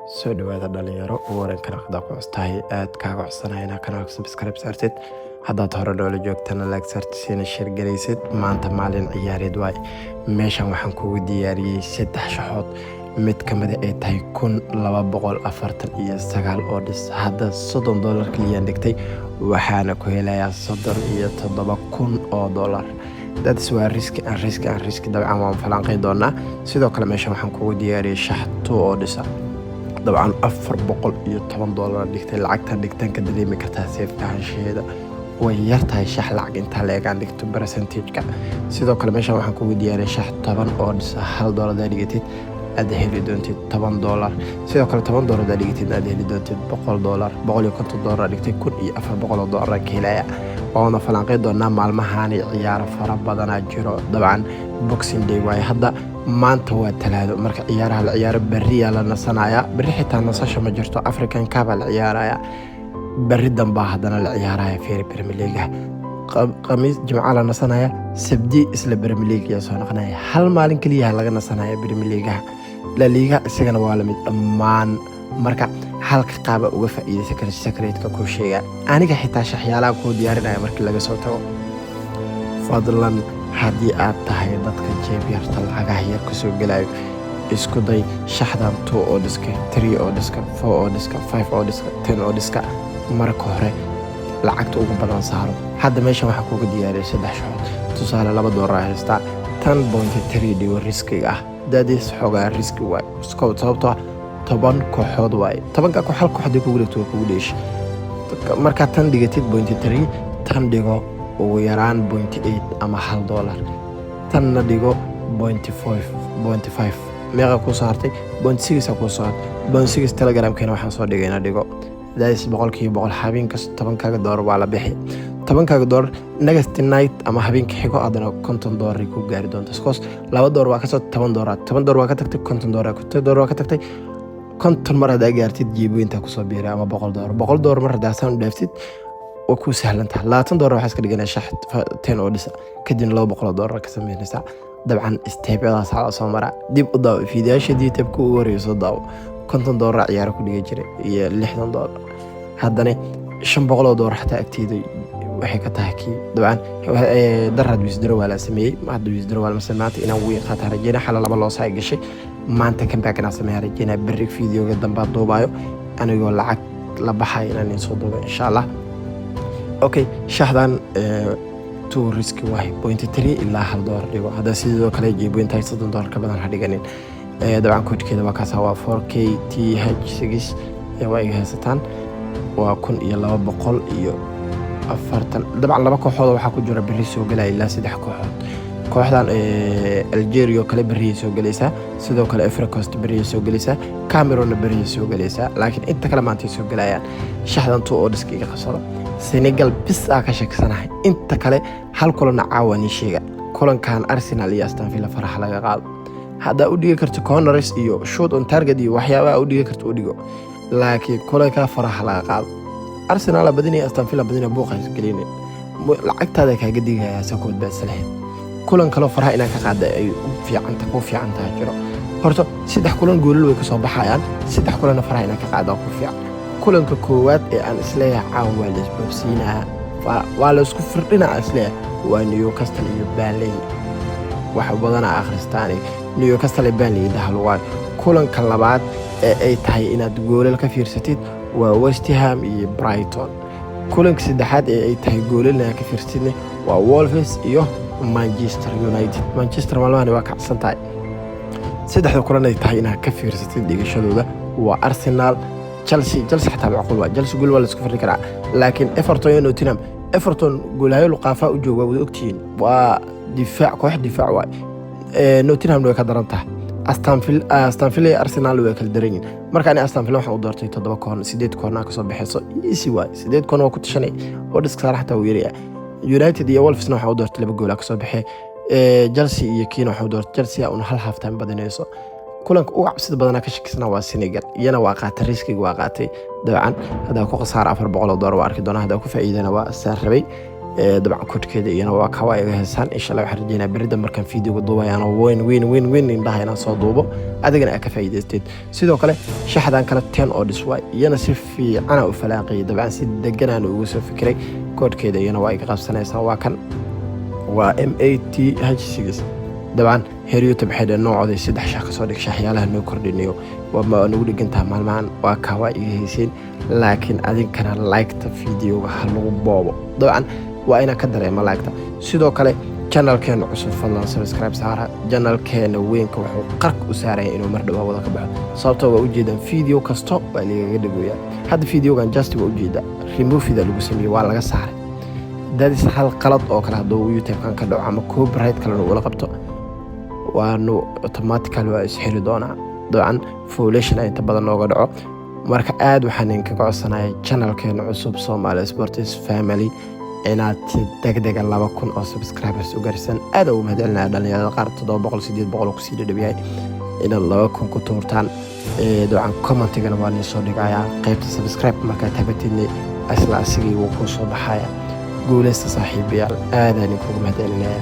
Soo dhawaada dhalinyaro, warankan haddaa ku custahay, aad kaaga codsanaya inaa kanaalka subscribe saartid. Haddaad hore noola joogtana, like saartid, siina share garaysid. Maanta maalin ciyaareed waay. Meeshan waxaan kugu diyaariyey saddex shaxood, mid ka mida ay tahay 1249 odds. Hadda $30 kaliyaan dhigtay, waxaana ku helayaa $37,000. That's waa risk and risk and risk. Dabcan waan falanqey doonaa. Sidoo kale meeshan waxaan kugu diyaariyey shax two odds ah. Dabcan $410 dhigtay. Lacagtan dhigtaan ka dareemi kartaa safe ahaanshaheeda. Way yartahay shax lacag intaa la-egaan dhigto percentage-ka. Sidoo kale meeshan waxaan kugu diyaariyey shax 10 odds ah. $1 hadaa dhigatid, aad heli doontid $10. Sidoo kale $10 hadaa dhigatid, aad heli doontid $100. $150 dhigtay, $1400 ka helaya. Waana falanqey doonaa. Maalmahaani ciyaaro fara badanaa jiro. Dabcan Boxing Day waaye hadda, maanta waa Talaado. Marka ciyaaraha la ciyaaro, berriyaa la nasanayaa. Berri xitaa nasasha ma jirto, African Cup la ciyaaraya. Berri dambaa haddana la ciyaaraya feeri Premier League. Khamiis, Jimca la nasanaya, Sabdi isla Premier League yaa soo noqonaya. Hal maalin keliyaha laga nasanaya Premier League. La Liga isagana waa lamid dhammaan. Marka halka qaaba uga faa'iideysan kara secretka kuu sheega. Aniga xitaa shaxyaalaha kuu diyaarinaya markii laga soo tago. Fadlan, haddii aad tahay dadka jeeb yarta, lacagaha yar kusoo gelayo, isku day shaxdan two oddska, three oddska, four oddska, five oddska, 10 oddska. Marka hore lacagta ugu badan saaro. Hadda meeshan waxaa kuga diyaariyay saddex shaxood. Tusaale, $2 haystaa, 10.3 dhigo. Riskiga ah daadiis xoogaa riski waay, sababtoo ah 10 kooxood waaye. Tobanka koox hal koox haddii kugu dhigto, waa kugu dheeshi. Markaad tan dhigatid 0.3, tan dhigo ugu yaraan 0.8 ama $1, tanna dhigo 0.5. 0.5 meeqa kuu soo hartay? 0.6 kuu soo hartay. 0.6 Telegramkeena waxaan soo dhigay ina dhigo. Daas 100%. Habeen kasta $10-kaaga waa la bixi. $10-kaaga next night ama habeenka xigo haddana $50 ku gaari doonta. Because $2 waa kasoo $10, $10 waa ka tagtay, $50, $50 waa ka tagtay. 50 mar haddaa gaartid, jiibweyntaa kusoo biiray ama $100. $100 mar haddaa saan u dhaaftid, waa kuu sahlan tahay. $20 waxaa iska dhiganaya shax 10 odds ah, kadibna $200 ka sameynaysaa. Dabcan stepyadaas la soo maraa. Dib u daawo fiidiyaasha youtube-ka ugu horreeya, soo daawo. $50 ciyaaro ku dhigi jiray iyo $60. Haddana $500 xataa agteeda waxay ka tahay kii. Dabcan daraad withdrawal la sameeyey, hadda withdrawal mase. Maanta inaan weyn qaataa rajeyna. Xala laba loss ay gashay, maanta comeback inaan sameeya rajeyna. Berri videoga dambaa duubaayo, anigoo lacag la baxaya inaan idiin duuba, insha Allah. Okay, shaxdan two riski waay, 0.3 ilaa $1 dhigo. Hadda sidoo kale jeebweyntahay, $30 ka badan ha dhiganin. Dabcan koodhkeeda waa kaasa, waa 4 K T H 6. Waa iga haysataan, waa 1240. Dabcan laba kooxood waxaa ku jira berri soo gelaya, ilaa saddex kooxood. Kooxdan Algeria oo kale berriyay soo gelaysaa, sidoo kale Ivory Coast berriyay soo gelaysaa, Cameroonna berriyay soo gelaysaa, laakiin inta kale maantay soo gelayaan. Shaxdan two oddska iga qabsado. Senegal bis aa ka sheegsanahay, inta kale hal kulanna caawa nii sheega. Kulankan Arsenal iyo Aston Villa faraxa laga qaado. Haddaa u dhigi karto corners iyo shoot on target iyo waxyaabaha u dhigi karto u dhigo, laakiin kulanka faraxa laga qaado. Arsenal badinaya, Aston Villa badinaya, buuqa isgelina, lacagtaada kaaga digayaa sakood baa islahayd. Kulan kaloo faraha inaan ka qaada ay u fiicanta ku fiican tahay jiro. Horta saddex kulan goolal way kasoo baxayaan, saddex kulanna faraha inaan ka qaada ku fiican. Kulanka koowaad ee aan isleeyahay caawa waa la isboobsiinaa, waa la isku firdhinaa isleeyahay, waa Newcastle iyo Burnley. Wax badana akhristaan, Newcastle iyo Burnley indhaha lagu hayo. Kulanka labaad ee ay tahay inaad goolal ka fiirsatid waa West Ham iyo Brighton. Kulanka saddexaad ee ay tahay goolal inaad ka fiirsatidne waa Wolves iyo Manchester United. Manchester maalmahani waa kacsan tahay. Saddexda kulan ay tahay inaad ka fiirsatid dhigashadooda waa Arsenal, Chelsea. Chelsea xataa macquul waa, Chelsea gool waa la isku firin karaa, laakiin Everton iyo Nottingham. Everton goolhayo luqaafa u jooga, wada ogtihiin, waa difaac, koox difaac waay. Nottingham way ka daran tahay. Aston Villa iyo Arsenal way kala daran yihiin. Marka ani Aston Villa waxaan u doortay toddoba koon, sideed koona kasoo baxayso, easy waay. Sideed koon waa ku tashanay oo dhiska saar xataa uu yaraya. United iyo Wolvesna waxaan u doortay laba goola kasoo baxay. Chelsea iyo kiina waxaan u doortay Chelsea un hal half time badinayso. Kulanka ugu cabsida badanaa ka shakisana waa Senegal, iyana waa qaatay, riskiga waa qaatay. Dabcan haddaa ku khasaara $400 waa arki doonaa, haddaa ku faa'iidana waa saan rabay. Dabcan koodhkeeda iyana waa kawa iga heesaan. Insha Allah waxaan rajeynaa berida markaan videoga duubayaano weyn weyn weyn weyn indhaha inaan soo duubo, adigana aad ka faa'iidaysteed. Sidoo kale shaxdan kale 10 odds waay, iyana si fiicana u falaaqayay. Dabcan si deganaan ugu soo fikiray. Koodhkeeda iyana waa iga qabsanaysaa, waa kan, waa MATH6. Dabcan heer YouTube waxay dhaheen noocooday saddex shax kasoo dhig, shaxyaalaha noo kordhinayo waa nagu dhegantaha maalmahan. Waa kaa, waa iga heyseen, laakiin adinkana like-ta videoga ha lagu boobo. Dabcan waa inaan ka dareemo like-ta. Sidoo kale channelkeena cusub fadlan subscribe saara. Channelkeena weynka wuxuu qarka u saaraya inuu mar dhow wada ka baxo, sababtoo waa ujeedaan video kasto waa lagaga dhagoyaa. Hadda videogan just waa ujeeda removida lagu sameeyey, waa laga saaray. Dadis hal qalad oo kale hadduu YouTube-kan ka dhaco ama copyright kalena ula qabto, waanu automatically waa isxiri doonaa. Dabcan violation inta badan nooga dhaco. Marka aada waxaan idinkaga codsanaya channelkeena cusub, Somali Sports Family, inaad si degdega 2000 oo subscribers u gaarsan. Aada ugu mahadcelinaya dhalinyarada qaar 700, 800 kusii dhadhowyahay, inaad 2000 ku tuurtaan. Dabcan commentigana waa niin soo dhigayaa qaybta subscribe. Markaa tabatidni isla asigii wuu kuu soo baxaya. Guuleysta saaxiibayaal, aadaan idinkugu mahadcelinaya.